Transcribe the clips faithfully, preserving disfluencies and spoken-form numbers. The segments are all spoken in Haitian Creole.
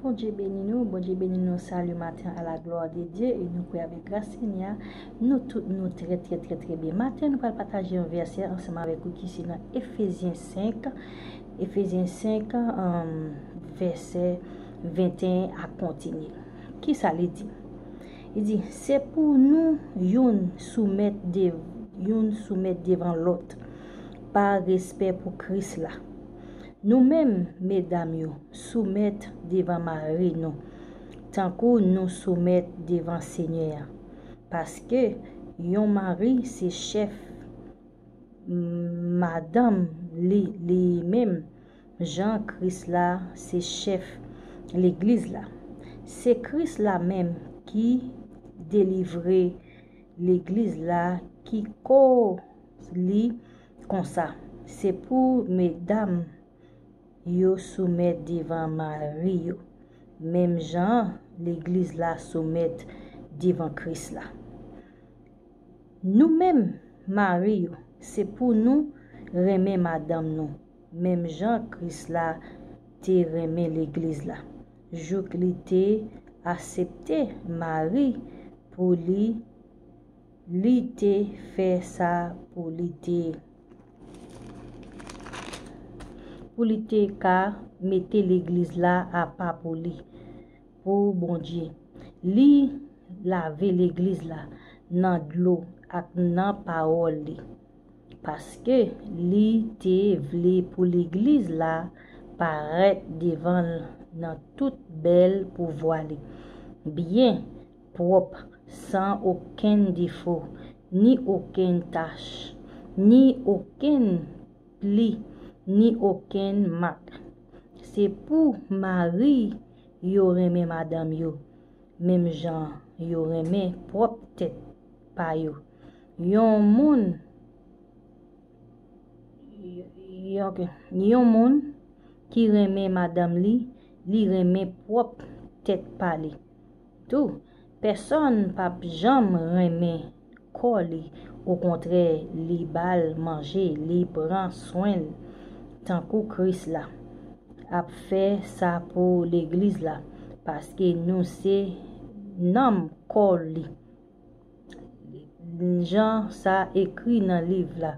Bondye beni nou, Bondye beni nou. Salut matin à la gloire de Dieu, e nou kwè avèk gras Senyè a, nou tout nou trè, trè, trè, trè byen. Maten, nou pral pataje yon vèsè ansanm avèk ou ki se nan Efezyen senk, Efezyen senk, um, vèsè venteyen a kontinye. Kisa li di? Li di, se pou nou youn soumèt de, youn soumèt devan lòt, pa respè pou Kris la. Nou menm, medam yo, soumèt devan mari nou, tankou nou soumèt devan Senyè a. Paske yon mari se chèf madanm li, li menm jan Kris la se chèf legliz la. Se Kris la menm ki delivre legliz la, ki kò li konsa. Se pou medam yo soumèt devan mari yo, menm jan legliz la soumèt devan Kris la. Nou menm, mari yo, se pou nou renmen madanm nou, menm jan Kris la te renmen legliz la, jouk li te aksepte mari pou li, li te fè sa pou li te, pou li te ka mete legliz la apa pou li, pou Bondye. Li lave legliz la nan dlo ak nan pawòl li, paske li te vle pou legliz la parèt devan l nan tout bèl pouvwa li, byen pwòp, san okenn defo, ni okenn tach, ni okenn pli, ni okenn mak. Se pou mari yo renmen madanm yo, menm jan yo renmen pwòp tèt pa yo. Yon moun, yon, yon moun ki renmen madanm li, li renmen pwòp tèt pa li tou. Pèsonn p ap janm renmen kò li, okontrè, li ba l manje, li pran swen l, tankou Kris la ap fè sa pou legliz la, paske nou se nanm kò li. Jan sa ekri nan liv la,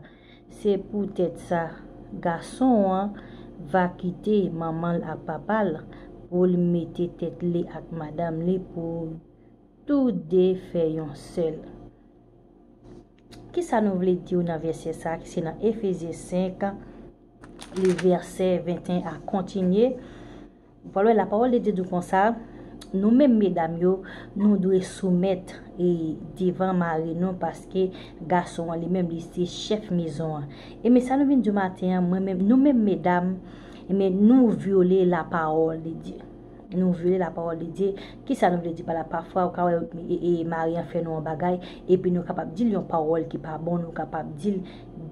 se poutèt sa, gason an va kite manman l ak papa l pou l mete tèt li ak madanm li, pou tou de fè yon sèl. Kisa nou vle di w nan vèsè sa a, ki se nan Efezyen senk, li vèsè venteyen a kontinye? Ou pral wè, lapawòl de Dye di konsa, nou menm medam yo, nou dwe soumèt e devan mari nou, paske gason an li menm, li se chèf mezon an. E men sa nou vin di w maten an, mwen menm, nou menm medam, e men nou vyole lapawòl de Dye. Nou vyole lapawòl de Dye. Kisa nou vle di pa la? Pafwa, ou ka wè, e, e, mari an fè nou yon bagay, epi nou kapab di l yon pawòl ki pa bon, nou kapab di l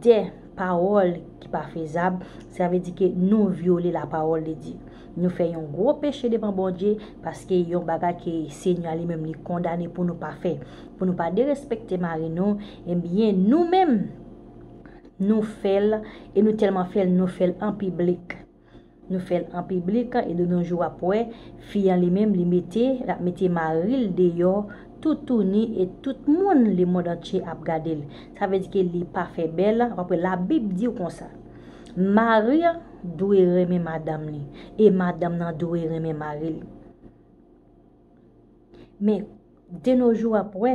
de pawòl ki pa fezab, sa vle di ke nou vyole lapawòl de Dye. Nou fè yon gwo peche devan Bondye, paske yon bagay ke Senyè a li menm li kondane pou nou pa fè, pou nou pa derespekte mari nou, ebyen, nou menm, nou fè l, e nou tèlman fè l, nou fè l an piblik. Nou fè l an piblik, e de nos jours w ap wè, fi an li menm, li mete, l ap mete mari l deyò, toutouni e tout moun lemonn antye ap gade l. Sa vle di ke li pa fè bèl, w ap wè Labib di w konsa. Mari an dwe renmen madanm li, e madanm nan dwe renmen mari l. Men, de nos jours w ap wè,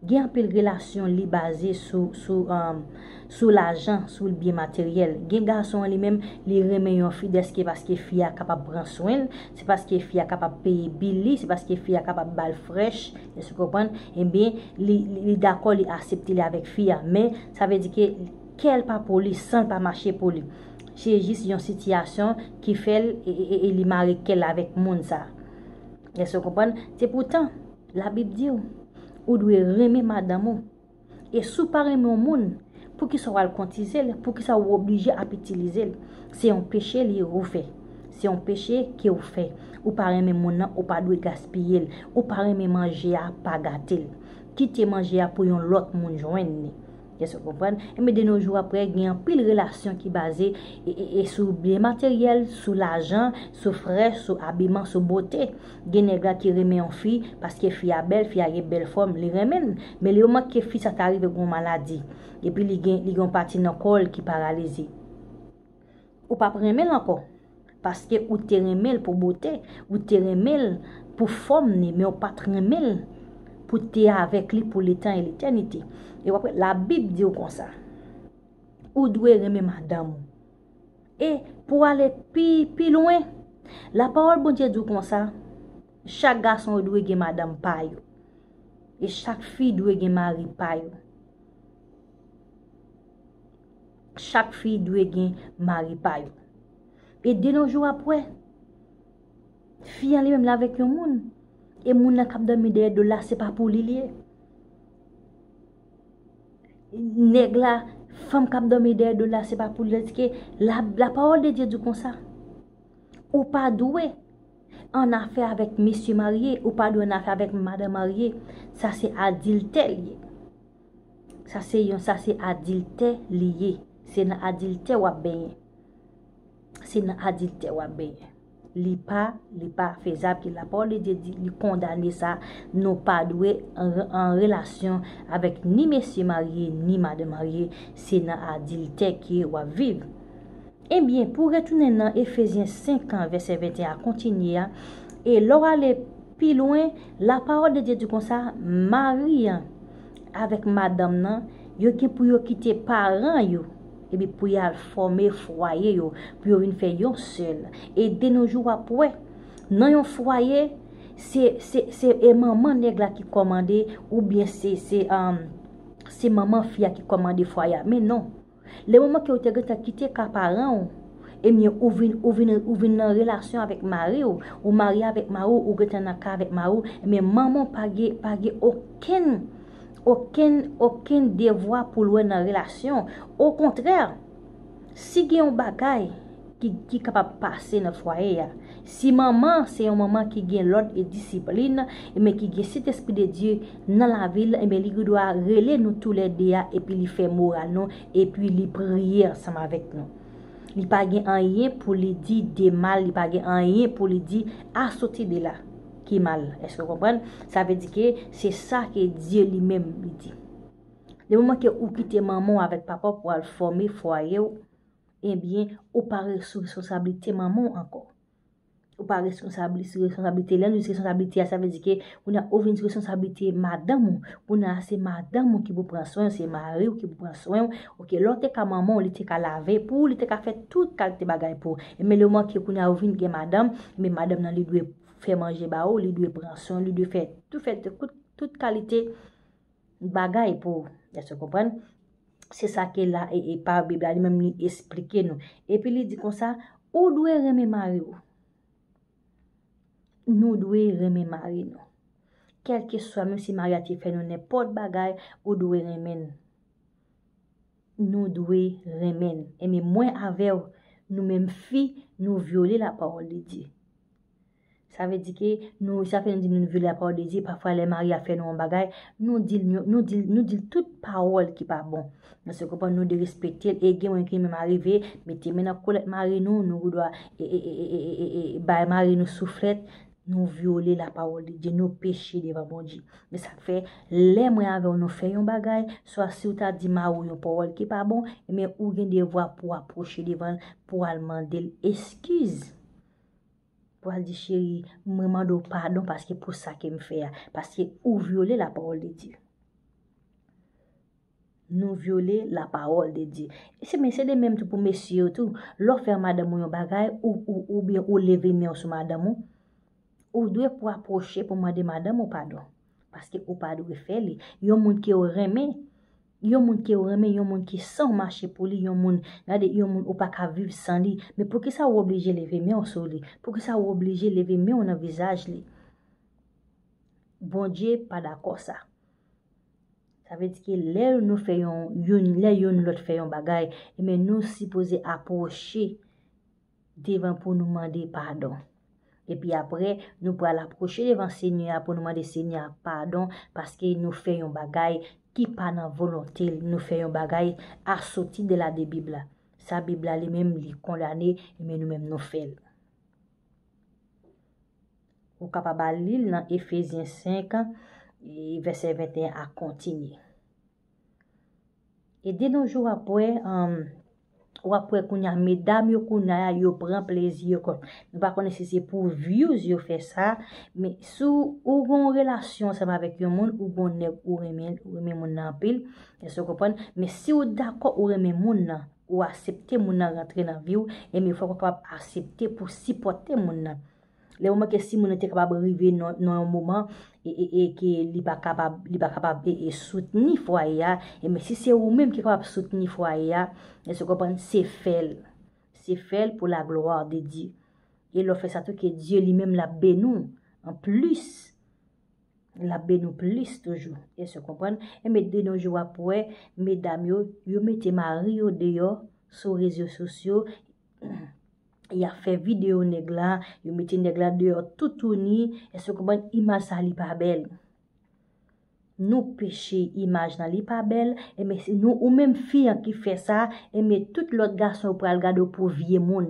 gen anpil relasyon li baze sou, sou, um, sou lajan, sou byen materyèl. Gen gason an li menm, li renmen yon fi dèske paske fi a kapab pran swen l, se paske fi a kapab peye bil li, se paske fi a kapab ba l frèch, èske w konprann? Ebyen, li, li, li dakò, li aksepte li avèk fi a, men sa vle di ke kè l pa pou li, san l pa mache pou li. Se jis yon sitiyasyon ki fè l e, e, e, e li mare kè l avèk moun sa. Èske w konprann? Se poutan, Labib di w, ou dwe renmen madanm ou. E si w pa renmen yon moun, poukisa w al koutize l? Poukisa w oblije ap itilize l? Se yon peche li ou fè. Se yon peche ke w fè. Ou pa renmen moun nan, ou pa dwe gaspiye l. Ou pa renmen manje a, pa gate l. Kite manje a pou yon lòt moun jwenn li. Èske w konprann? Enben, de nos jours, apre, gen anpil relasyon ki baze e, e, e sou byen materyèl, sou lajan, sou frè, sou abiman, sou bote. Gen nèg la ki renmen yon fi paske fi a bèl, fi a gen bèl fòm, li renmen l. Men le moman ke fi sa ta rive gen yon maladi, epi li gen, li gen yon pati nan kò l ki paralize, ou p ap renmen l ankò. Paske ou te renmen l pou bote, ou te renmen l pou fòm ni, men ou pa t renmen l pou te avèk li pou letan e letènite. E w ap wè, Labib di w konsa, ou dwe renmen madanm ou. E pou ale pi, pi lwen, lapawòl Bondye di w konsa, chak gason yo dwe gen madanm pa yo. E chak fi dwe gen mari pa yo. Chak fi dwe gen mari pa yo. E de nos jours, ap wè, fi an li menm la avèk yon moun. E moun nan k ap dòmi dèyè do l la, se pa pou li li ye. Nèg la, fanm k ap dòmi dèyè do l la, se pa pou li. Tandis ke la, lapawòl de Dye di konsa, ou pa dwe an afè avèk mesye marye, ou pa dwe an afè avèk madanm marye. Sa se adiltè li ye. Sa se yon, sa se adiltè li ye. Se nan adiltè w ap benyen. Se nan adiltè w ap benyen. Li pa, li pa fezab, ke lapawòl de Dye di, li kondane sa. Nou pa dwe an, an relasyon avèk ni mesye marye, ni madanm marye. Se nan adiltè ke w ap viv. Ebyen, pou retounen nan Efezyen senk an, vèsè venteyen a, kontinye a, e lè w ale pi lwen, lapawòl de Dye di konsa, mari an avèk madanm nan, yo gen pou yo kite paran yo, epi pou y al fòme fwaye yo, pou yo vin fè yon sèl. E de nos jours, w ap wè, nan yon fwaye, se, se, se, e manman nèg la ki kòmande, oubyen se, se, um, se manman fi a ki kòmande fwaye a. Men non. Le moman ke ou te gentan kite ka paran w, ebyen, ou vin, ou vin, ou vin nan relasyon avèk mari w, ou marye avèk mari w, ou gentan nan ka avèk mari w, ebyen, manman w pa gen, pa gen okenn, okenn, okenn devwa pou l wè nan relasyon. Okontrè, si gen yon bagay ki, ki kapab pase nan fwaye a, si manman se yon manman ki gen lòd e disiplin, ebyen ki gen Sentespri de Dye nan lavi l, ebyen li gen dwa rele nou toulède a epi li fè moral nou, epi li priye ansanm avèk nou. Li pa gen anyen pou li di de mal, li pa gen anyen pou li di a soti de la ki mal. Èske w konprann? Sa vle di ke se sa ke Dye li menm li di. Le moman ke ou kite manman w avèk papa w pou al fòme fwaye w, ebyen, ou pa re-, sou responsablite manman w ankò. Ou pa responsab, sou responsablite. Lè nou di responsablite a, sa vle di ke kounye a ou vin sou responsablite madanm ou. Kounye a se madanm ou ki pou pran swen w, se mari w ki pou pran swen w. Oke, lè w te ka manman w, li te ka lave pou ou, li te ka fè tout kalite bagay pou ou. E men le moman ke kounye a ou vin gen madanm, men madanm nan li dwe fè manje ba ou, li dwe pran swen w, li dwe fè tout, fè tout, tout kalite bagay pou ou. Èske w konprann? Se sa ke la, e, e pa Bib la, li menm li esplike nou. Epi li di konsa, ou dwe renmen mari w. Nou dwe renmen mari nou. Kèlkeswa, menm si mari a te fè nou nenpòt bagay, ou dwe renmen l. Nou dwe renmen l. Ebyen, mwen avè w, nou menm fi, nou vyole lapawòl de Dye. Sa vle di ke nou, sa fè nou di nou vyole lapawòl de Dye. Pafwa, lè mari a fè nou yon bagay, nou di l, nou di l, nou di l tout pawòl ki pa bon. Èske w konprann? Nou derespekte l. E gen moun ki menm arive mete men nan kolèt mari nou, nou gen dwa e, e, e, e, e, e, e, bay mari nou souflèt. Nou vyole lapawòl de Dye, nou peche devan Bondye. Men sa k fè, lè mwen avè w nou fè yon bagay, swa si w ta di mari w yon pawòl ki pa bon, ebyen ou gen devwa pou w apwoche devan l, pou w al mande l eskiz. Pou w al di, cheri, mwen mande w padon paske pou sa ke m fè a, paske ou vyole lapawòl de Dye. Nou vyole lapawòl de Dye. E se, men se de menm tou pou mesye yo tou. Lè w fè madanm ou yon bagay, ou, ou, oubyen ou leve men w sou madanm ou, ou dwe pou apwoche pou mande madanm ou padon. Paske ou pa dwe fè li. Yon moun ke w renmen, yon moun ke w renmen, yon moun ki san w mache pou li, yon moun, gade, yon moun ou pa ka viv san li. Men poukisa w oblije leve men w sou li? Poukisa w oblije leve men w nan vizaj li? Bondye pa dakò sa. Sa vle di ke lè nou fè yon, youn, lè youn lòt fè yon bagay, ebyen nou sipoze apwoche devan pou nou mande padon. Epi apre, nou pral apwoche devan Senyè a pou nou mande Senyè a padon paske nou fè yon bagay ki pa nan volonte l, nou fè yon bagay asoti de la de Bib la. Sa Bib la li menm li kondane, men nou menm nou fè l. Ou kapab al li l nan Efezyen senk, e vèsè venteyen a kontinye. E de nos jours, w ap wè, um, w ap wè kounye a, medam yo kounye a, yo pran plezi yo kòm. Nou pa konnen si se pou views yo fè sa, men si w gen yon relasyon ansanm avèk yon moun, ou gen yon nèg ou renmen, ou renmen moun nan anpil, èske w konprann? Men si w dakò ou renmen moun nan, ou aksepte moun nan rantre nan vi w, ebyen fòk ou kapab aksepte pou sipòte moun nan. Lè moman ke si moun nan te kapab rive nan, nan yon moman e, e, e ke li pa kapab, li pa kapab e, e soutni fwaye a, e men si se ou menm ki kapab soutni fwaye a, èske w konprann? Se fè l. Se fè l pour la gloire de Dieu. E lè w fè sa tou, ke Dye li menm l ap beni w an plis. L ap beni w plis toujou. Èske w konprann? E men de nos jours w ap wè medam yo, yo mete mari yo deyò sou rezo sosyo, y ap fè videyo nèg la, yo mete nèg la deyò toutouni, èske w konprann? Imaj sa li pa bèl. Nou peche, imaj lan li pa bèl, e men si nou, ou menm fi an ki fè sa, e men tout lòt gason yo pral gade w pou vye moun.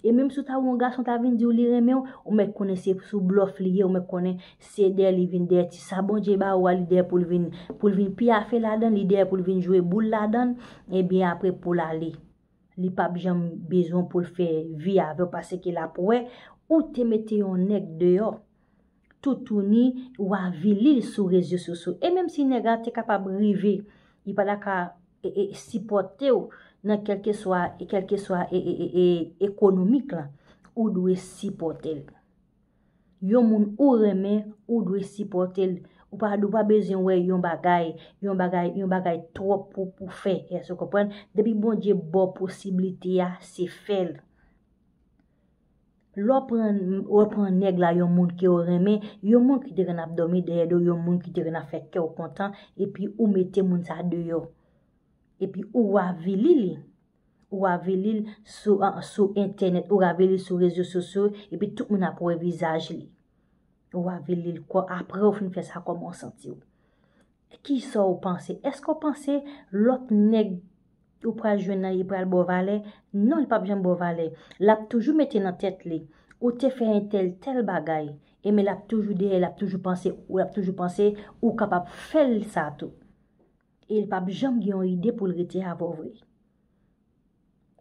E menm si w ta wè yon gason ta vin di w li renmen w, ou mèt konnen se sou blòf li ye, ou mèt konnen se dèyè li vin dèyè ti sa Bondye ba ou a, li dèyè pou l vin, pou l vin piyafe ladan, li dèyè pou l vin jwe boul ladan, ebyen apre pou l ale. Li p ap janm bezwen pou l fè vi avè w paske l ap wè ou te mete yon nèg deyò. Toutouni, w avili l sou rezo sosyo. E menm si nèg la te kapab rive, li pa ta ka e, e, sipòte w nan kèlkeswa, e, kèlkeswa e, e, e, e, ekonomik la, ou dwe sipòte l. Yon moun ou renmen, ou dwe sipòte l. Ou pa, ou pa bezwen wè yon bagay, yon bagay, yon bagay twòp pou, pou fè. Èske w konprann? Depi Bondye ba w posiblite a, se fè l. Lè w pran, w pran nèg la, yon moun ke w renmen, yon moun ki te konn ap dòmi dèyè do, yon moun ki te konn ap fè kè w kontan, epi ou mete moun sa deyò. Epi ou avili li. Ou avili l sou, an, sou entènèt, ou avili l sou rezo sosyo, epi tout moun ap wè vizaj li. Ou avili l, kò, apre w fin fè sa, kòman w santi w? Kisa w panse? Èske w panse lòt nèg ou pral jwenn nan, li pral ba w valè? Non, li p ap janm ba w valè. L ap toujou mete nan tèt li, ou te fè entèl tèl bagay, e men l ap toujou dèyè, l ap toujou panse, l ap toujou panse ou kapab fè l sa tou. E li p ap janm gen yon ide pou l rete avè w vre.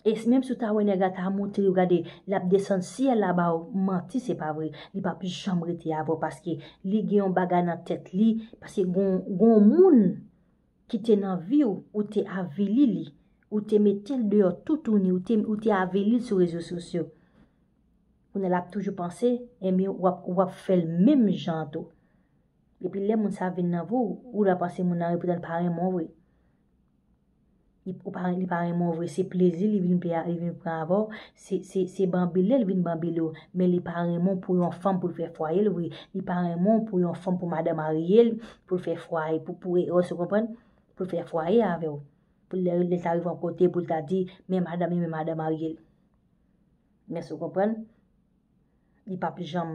E s-, menm si w ta wè nèg la ta montre w, gade, l ap desann syèl la ba w, manti, se pa vre. Li p ap janm rete avè w paske li gen yon bagay nan tèt li, paske gon, gon moun ki te nan vi w, ou te avili li, ou te mete l deyò toutouni, ou te, ou te avili l sou rezo sosyo. Kounye a l ap toujou panse, ebyen w ap, w ap fè l menm jan an tou. Epi lè moun sa vin nan vi w, ou la panse moun nan, epoutan l pa renmen w vre. Li, ou pa, li pa renmen w vre, se plezi li vin peye, li vin pran avè w, se, se, se banbile l vin banbile w, men li pa renmen w pou yon fanm pou l fè fwaye l vre, li pa renmen w pou yon fanm pou madan marye l, pou l fè fwaye, pou, pou, èske w konprann? Pou l fè fwaye avè w. Pou lè, lè l ta rive yon kote, pou l ta di, men madanm li, men madan marye l. Èske w konprann? Li p ap janm,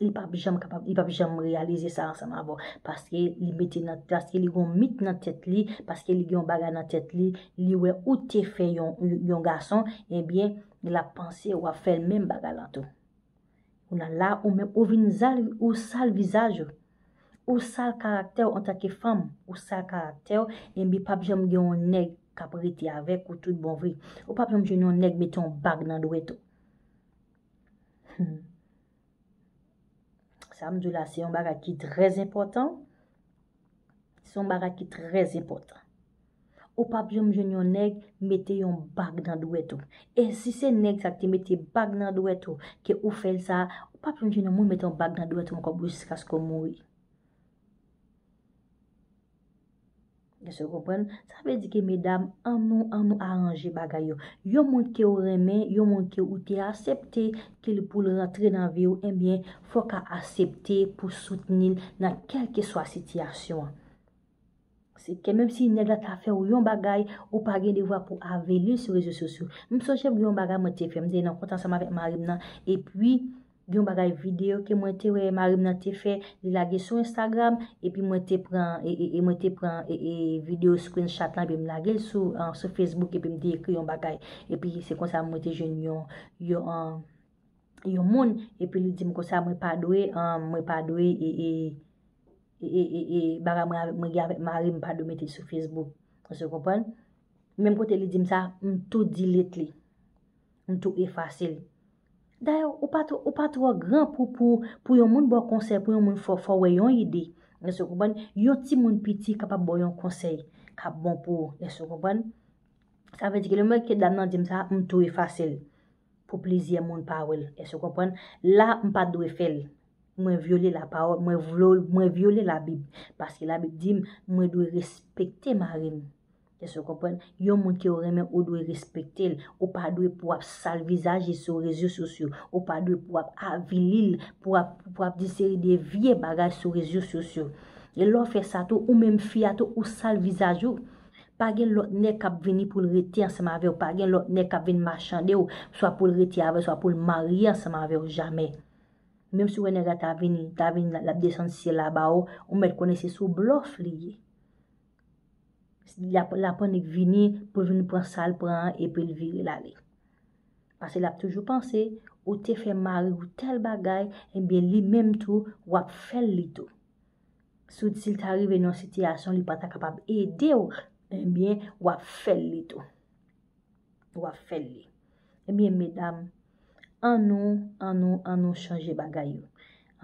li p ap janm kapab, li p ap janm reyalize sa ansanm avè w. Paske li mete nan, paske li gon mit nan tèt li, paske li gen yon bagay nan tèt li, li wè ou te fè yon, yon gason, ebyen, l ap panse w ap fè l menm bagay lan tou. Kounye a la, ou menm, ou vin zal, ou sal vizaj ou. Ou sal karaktè w antanke fanm, ou sal karaktè w, ebyen p ap janm gen yon nèg k ap rete avèk ou tout bon vre. Ou p ap janm jwenn yon nèg mete yon bag nan dwèt ou. Hmm. Sa m di w la, se yon bagay ki trè enpòtan. Se yon bagay ki trè enpòtan. Ou p ap janm jwenn yon nèg mete yon bag nan dwèt ou. E si se nèg sa ki te mete bag nan dwèt ou, ke ou fè l sa, ou p ap janm jwenn yon moun mete yon bag nan dwèt ou ankò pou jiskaske w mouri. Èske w konprann? Sa vle di ke medam, annou, annou aranje bagay yo. Yon moun ke w renmen, yon moun ke ou te aksepte ke l pou l rantre nan vi w, ebyen, fòk a aksepte pou soutni l nan kèlkeswa sitiyasyon an. Se ke menm si nèg la ta fè w yon bagay, ou pa gen devwa pou avili l sou rezo sosyo. M sonje m gen yon bagay mwen te fè, m te nan kont ansanm avèk mari m nan, epi Gen yon bagay videyo ke mwen te wè mari m nan te fè, li lage sou Instagram, epi mwen te pran, e, e, e mwen te pran, e, e, videyo screenshot lan, epi m lage l sou, ah, sou Facebook, epi m te ekri yon bagay. Epi se konsa mwen te jwenn yon, yon, ah, yon moun, epi li di m konsa mwen pa dwe, ah, mwen pa dwe, e, e, e, e, e, e bagay mwen avèk, mwen gen avèk mari m pa dwe mete l sou Facebook. Èske w konprann? Menm kote li di m sa, m tou delete li. M tou efase l. Dayè, ou pa twò, ou pa twò gran pou, pou, pou yon moun ba w konsèy, pou yon moun fè w, fè w wè yon ide. Èske w konprann? Yon timoun piti kapab ba w yon konsèy k ap bon pou ou. Èske w konprann? Sa vle di ke lè m wè ke dam nan di m sa, m tou efase l. Pou plizyè moun pa wè l. Èske w konprann? La, m pa t dwe fè l. Mwen vyole lapawòl, mwen vlo-, mwen vyole Labib. Paske Labib di m, mwen dwe respekte mari m. Èske w konprann? Yon moun ke w renmen, ou dwe respekte l. Ou pa dwe pou w ap sal vizaj li sou rezo sosyo. Ou pa dwe pou w ap avili l, pou w ap, pou w ap di seri de vye bagay sou rezo sosyo. E lè w fè sa tou, ou menm fi a tou, ou sal vizaj ou. Pa gen lòt nèg k ap vini pou l rete ansanm avè w. Pa gen lòt nèg k ap vin machande w, swa pou l rete avè w, swa pou l marye ansanm avè w, jamè. Menm si w wè nèg la ta vini, ta vini, l ap desann syèl la ba ou, ou mèt konnen se sou blòf li ye. L ap, l ap annik vini pou l vin pran sa l pran an epi l vire l ale. Paske l ap toujou panse, ou te fè mari w tèl bagay, ebyen li menm tou, w ap fè l li tou. Si, si l ta rive nan yon sitiyasyon, li pa ta kapab ede w, ebyen, w ap fè l li tou. W ap fè l li. Ebyen, medam, annou, annou, annou chanje bagay yo.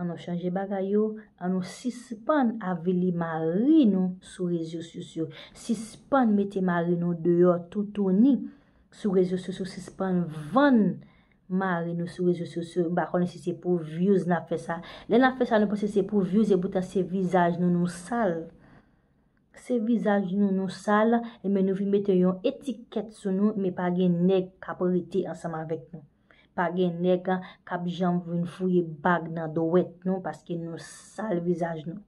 Annou chanje bagay yo, annou sispann avili mari nou sou rezo sosyo. Sispann mete mari nou deyò toutouni sou rezo sosyo. Sispann vann mari nou sou rezo sosyo. M pa konnen si se pou views n ap fè sa. Lè n ap fè sa, nou panse se pou views, epoutan se vizaj nou nou sal. Se vizaj nou nou sal, ebyen nou vin mete yon etikèt sou nou, men pa gen nèg k ap rete ansanm avèk nou. Pa gen nèg k ap janm vin fouye bag nan dwèt nou paske nou sal vizaj nou.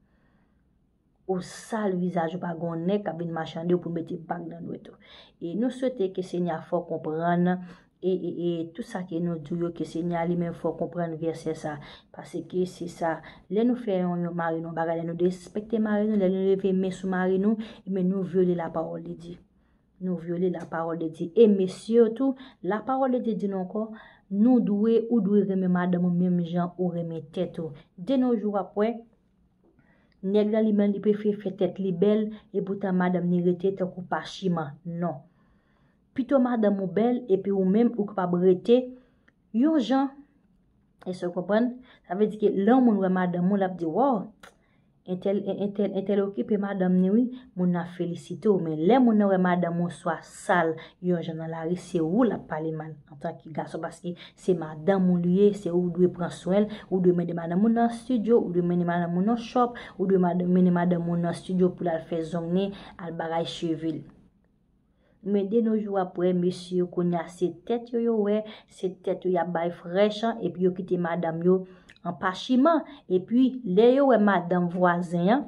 Ou sal vizaj ou, pa gen yon nèg k ap vin machande w pou mete bag nan dwèt ou. E nou swete ke Senyè a fè w konprann e, e, e tout sa ke nou di w yo, ke Senyè a li menm fè w konprann vèsè sa. Paske se sa, lè nou fè yon, yon mari nou bagay, lè nou derespekte mari nou, lè nou leve men sou mari nou, ebyen nou vyole lapawòl de Dye. Nou vyole lapawòl de Dye. E mesye yo tou, lapawòl de Dye di nou ankò, nou dwe, ou dwe renmen madanm ou menm jan ou renmen tèt ou. De nos jours, w ap wè, nèg la li menm, li prefere fè tèt li bèl, epoutan madanm ni rete tankou pachiman. Non. Pito madanm ou bèl, epi ou menm, ou kapab rete yon jan. Èske w konprann? Sa vle di ke lè yon moun wè madanm ou, l ap di, "Waw, entèl, entèl, entèl okipe madanm ni, wi." Moun nan ap felisite w. Men lè moun nan wè madanm ou swa sal yon jan nan lari, se ou l ap pale mal antanke gason, paske se madanm ou li ye, se ou dwe pran swen l, ou dwe mennen madanm ou nan studio, ou dwe mennen madanm ou nan shop, ou dwe mad-, mennen madanm ou nan studio pou l al fè zong li, al bagay cheve l. Men de nos jours, w ap wè mesye yo kounye a se tèt yo yo wè, se tèt yo y ap bay frèch an, epi yo kite madanm yo an pachiman. Epi lè yo wè madanm vwazen an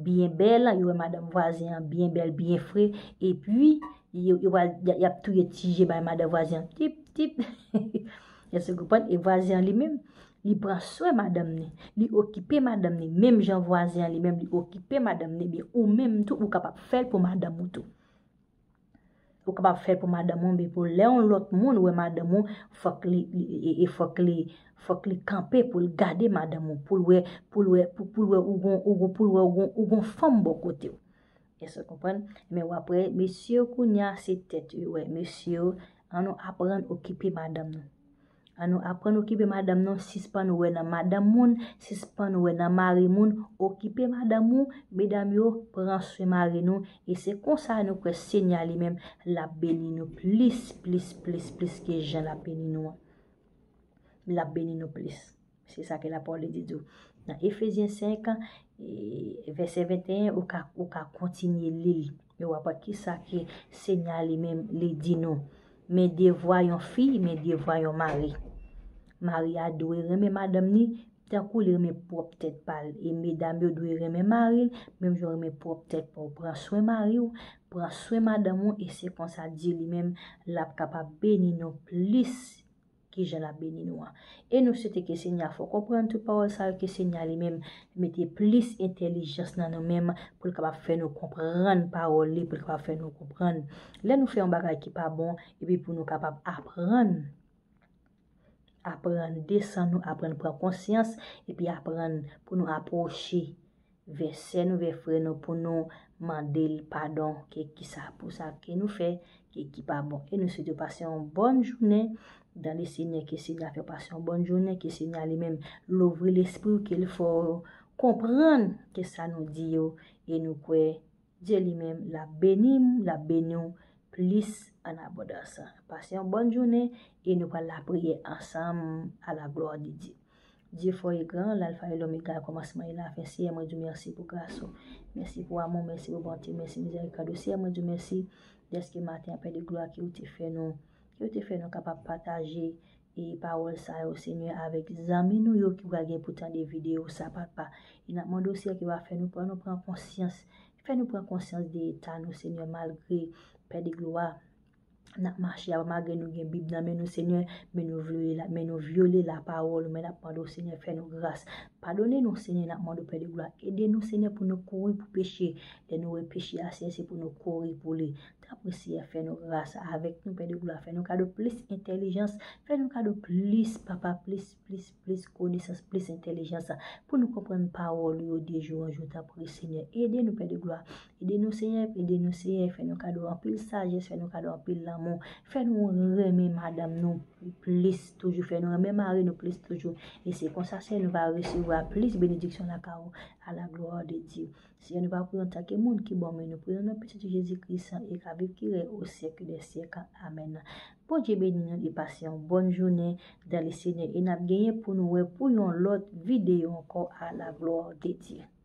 byen bèl, yo wè madanm vwazen an byen bèl, byen fre, epi yo, yo pral, y, y ap touye ti je bay madanm vwazen an. Tip, tip. Èske w konprann? E vwazen an li menm, li pran swen madanm ni, li okipe madanm ni, menm jan vwazen an li menm, li okipe madanm ni, ebyen ou menm tou, ou kapab fè l pou madanm ou tou. Ou kapab fè l pou madanm ou, men pou lè yon lòt moun wè madanm ou, fòk li, li, e, e fòk li, fòk li kanpe pou l gade madanm ou, pou l wè, pou l wè, pou, pou l wè ou gon, ou gon, pou l wè ou gon, ou gon fanm bò kote w. Èske w konprann? Men w ap wè, mesye yo kounye a, se tèt yo wè. Mesye yo, ann nou aprann okipe madanm nou. Ann nou aprann okipe madanm nou, sispann wè nan madanm moun, sispann wè nan mari moun, okipe madanm ou, medam yo, pran swen mari nou, e se konsa nou kwè Senyè a li menm, l ap beni nou plis, plis, plis, plis ke jan l ap beni nou an. L ap beni nou plis. Se sa ke lapawòl de Dye di w. Nan Efezyen senk, e, vèsè venteyen, ou ka, ou ka kontinye li l. E w ap wè kisa ke Senyè a li menm li di nou. Men devwa yon fi, men devwa yon mari. Mari a dwe renmen madanm ni, tankou li renmen pwòp tèt pa l. E medam yo dwe renmen mari l, menm jan w renmen pwòp tèt pa w. Pran swen mari w, pran swen madanm ou, e se konsa Dye li menm, l ap kapab beni nou plis kijan l ap beni nou an. E nou swete ke Senyè a fè w konprann tout pawòl sa yo, ke Senyè a li menm mete plis entèlijans nan nou menm pou l kapab fè nou konprann pawòl li, pou l kapab fè nou konprann lè nou fè yon bagay ki pa bon, epi pou nou kapab aprann, aprann desann nou, aprann pran konsyans, epi aprann pou nou apwoche vè sè nou, vè frè nou, pou nou mande l padon, ke kisa pou sa ke nou fè, ke ki pa bon. E nou swete w pase yon bòn jounen dan le Senyè, ke Senyè a fè w pase yon bòn jounen, ke Senyè a li menm louvri lespri w, ke l fè w konprann ke sa nou di yo, e nou kwè Dye li menm l ap beni m, l ap beni w plis an abondans. Pase yon bòn jounen e nou pral lapriyè ansanm. A la glwa de Dye. Dye fò e gran, Lalfa e Lomega, kòmansman e lafen. Seyè, mwen di w mèsi pou gras ou. Mèsi pou amou, mèsi pou bonte, mèsi mizèrikòd ou. Seyè, mwen di w mèsi dèske maten an, Pè de glwa, ke ou te fè nou, ke ou te fè nou kapab pataje e pawòl sa yo, Senyè, avèk zanmi nou yo ki pral gen pou tande videyo sa, Papa. E n ap mande w, Senyè, ke w a fè nou pran, nou pran konsyans, fè nou pran konsyans de eta nou, Senyè, malgre, Pè de glwa, n ap mache a, malgre nou gen Bib nan men nou, Senyè, men nou vyole la, men nou vyole lapawòl ou, men n ap mande w, Senyè, fè nou gras. Padone nou, Senyè, n ap mande w, Pè de glwa, ede nou, Senyè, pou nou kouri pou peche. Lè nou wè peche a, Senyè, se pou nou kouri pou li. Tanpri, Senyè, fè nou gras avèk nou, Pè de glwa, fè nou kado plis entèlijans, fè nou kado plis, Papa, plis, plis, plis konesans, plis entèlijans, pou nou konprann pawòl ou yo de jou an jou, tanpri, Senyè. Ede nou, Pè de glwa, ede nou, Senyè, ede nou, Senyè, fè nou kado anpil sajès, fè nou kado anpil lanmou, fè nou renmen madanm nou plis toujou, fè nou renmen mari nou plis toujou. E se konsa, Senyè, nou va resevwa plis benediksyon lakay ou, a la glwa de Dye. Senyè, nou pa priye antanke moun ki bon, men nou priye nan non Pitit ou Jezi Kris e k ap viv, ki rèy o syèk dè syèk. Amèn. Bondye beni nou e pase yon bòn jounen dan le Senyè e n ap genyen pou nou wè pou yon lòt videyo ankò, a la glwa de Dye.